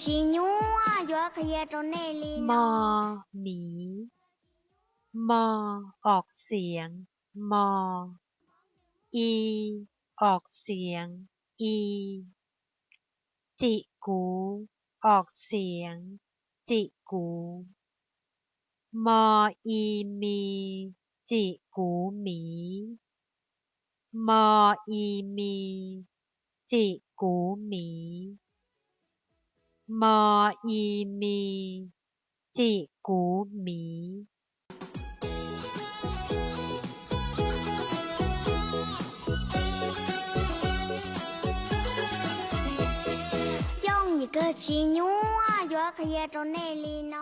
Tsis nyuaj, yuav qhia rau nej li no. Mo, miv. Mo, ออกเสียง mo. I, ออกเสียง i. Txim kuv, ออกเสียง txim kuv. Mo, i, mi, txim kuv miv. Mo, i, mi, txim kuv miv. Mo, i, mi, txim kuv miv. Yooj yim kawg, tsis nyuaj, yuav qhia rau nej li no.